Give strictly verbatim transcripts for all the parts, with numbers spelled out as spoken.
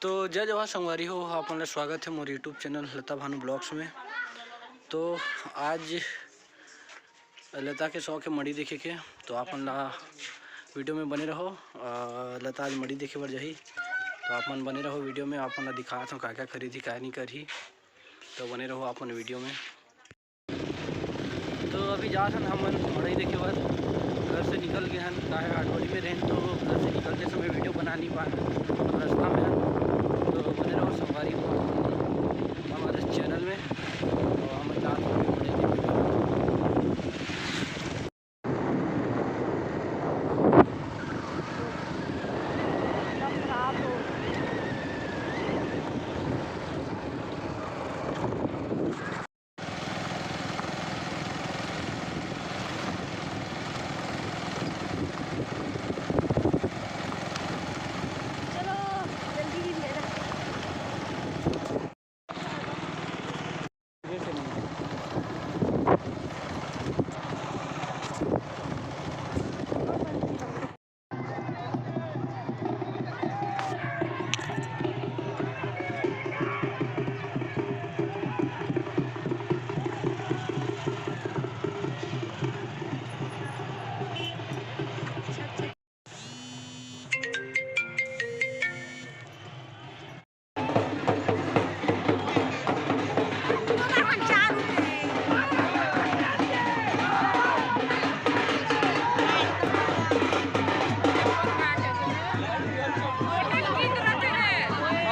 तो जय जोहार संगवारी हो, आप मन ला स्वागत है मोर YouTube चैनल लता भानु ब्लॉग्स में। तो आज लता के शौक है मड़ी देखे के, तो आप मन ला वीडियो में बने रहो। अ, लता आज मड़ी देखे बर जाही, तो आप मन बने रहो वीडियो में। आप मन ला दिखात हूँ का का खरीदी, का नहीं करही, तो बने रहो आप मन वीडियो में। तो अभी जात हन हमन मड़ई देखे बर, घर से निकल गए हन, काहे आठवड़ी में रहेन तो घर से निकलते समय वीडियो बना नहीं पाए हन, रास्ता में हन। तो बने रहो संगवारी हो हमारे चैनल में, तो हमन जात हन मड़ई देखे बर।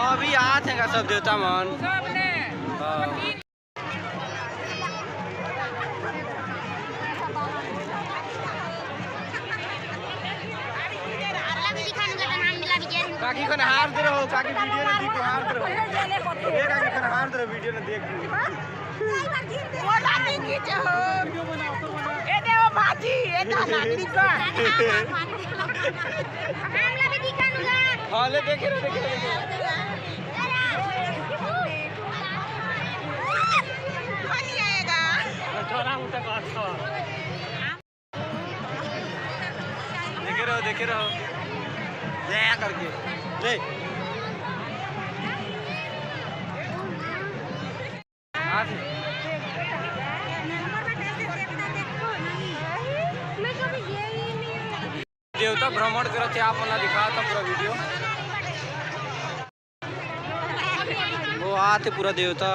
अभी आत हे का सब देवता मन? हाँ। काकी को हार दे रहो, काकी वीडियो में दिखो, हार दे रहो। ये काकी को हार दे रहो, वीडियो में देख। बोला नहीं खींचे हो। ए दे वो भाजी, ए दे नानी का। हम लोग भी दिखाने का। हाँ, ले देखे रहो, देखे रहो, देखे रहो। देखे रहो, देखे रहो। ले आ करके। ले। देवता भ्रमण करत हे, आप मन ला दिखात हूँ पूरा वीडियो। वो आते पूरा देवता।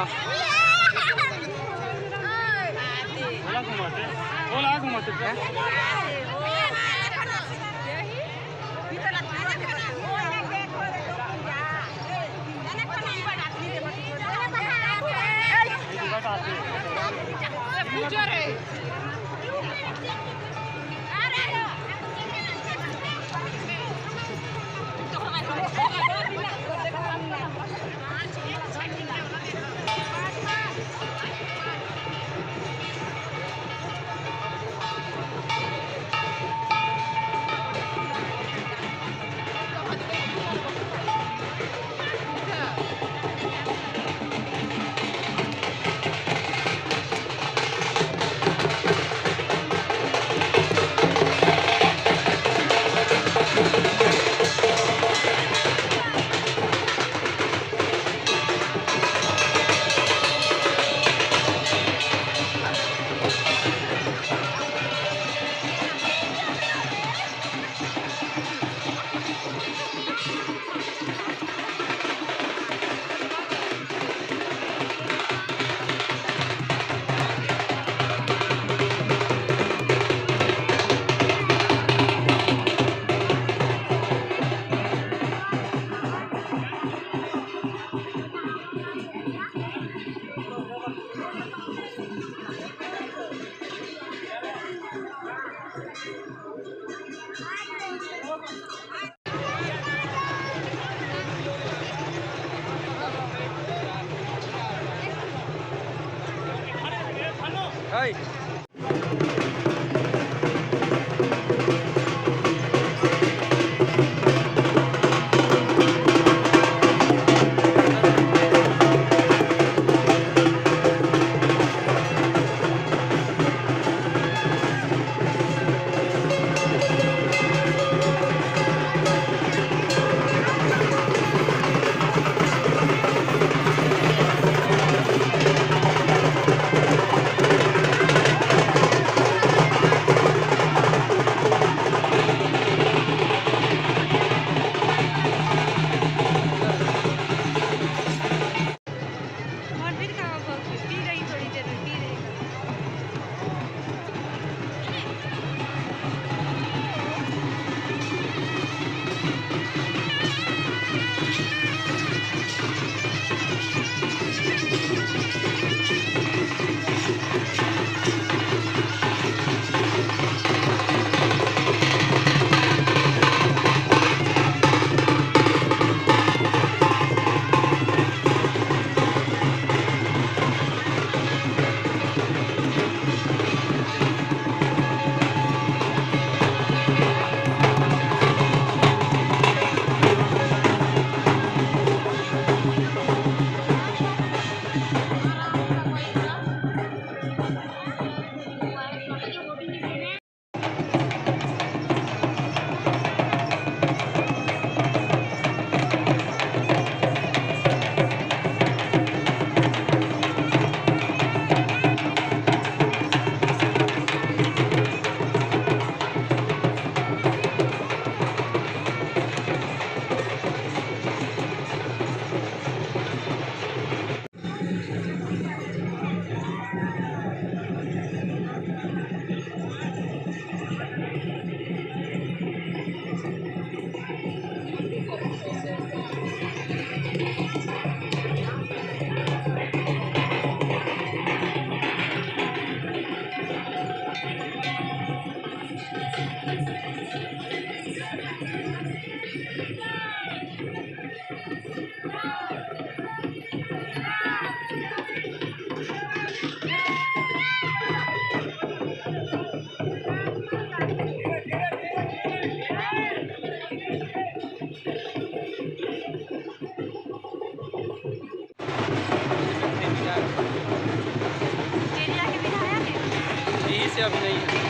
अभी नहीं है।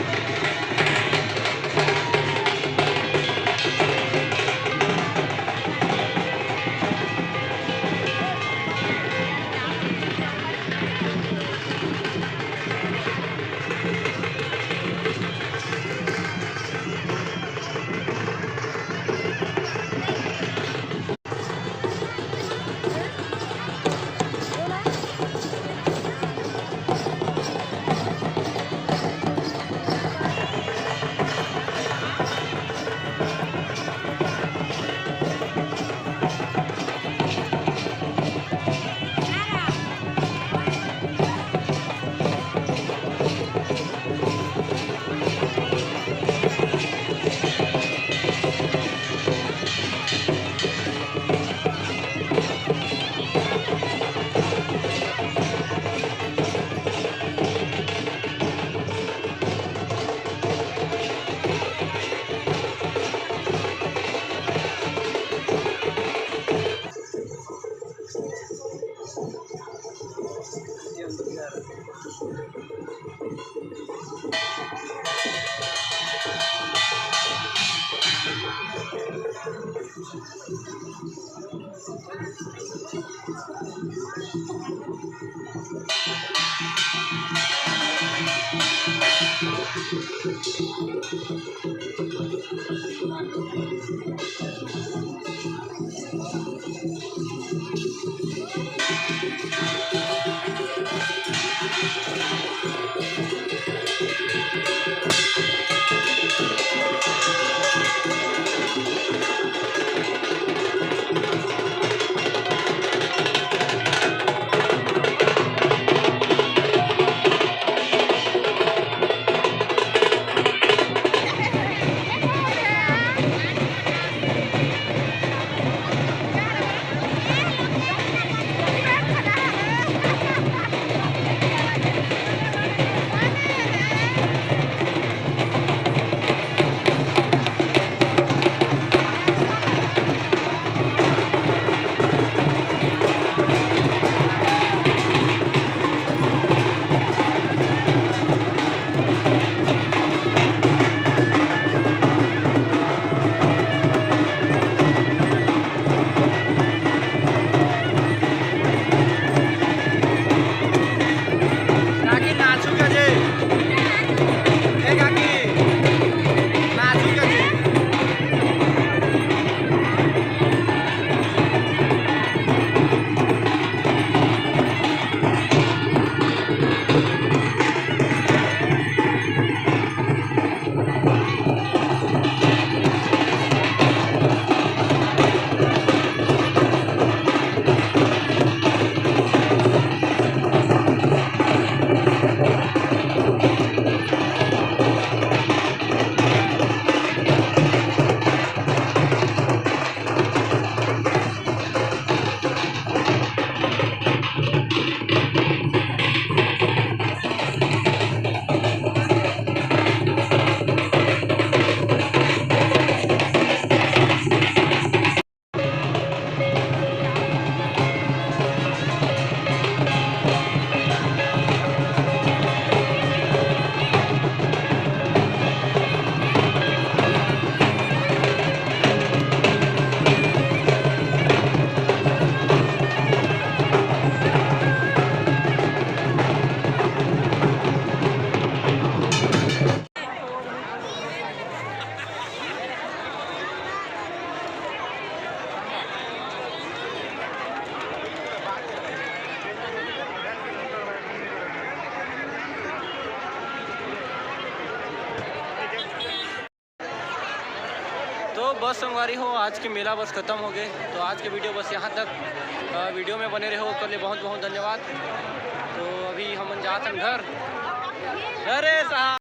काकी नाचू का जे? ए काकी, नाचू का जे? तो बस संगवारी हो, आज के मेला बस खत्म हो गए। तो आज के वीडियो बस यहाँ तक। अ, वीडियो में बने रहो, ओकर लिए बहुत बहुत धन्यवाद। तो अभी हमन जात हन घर। अरे साहब।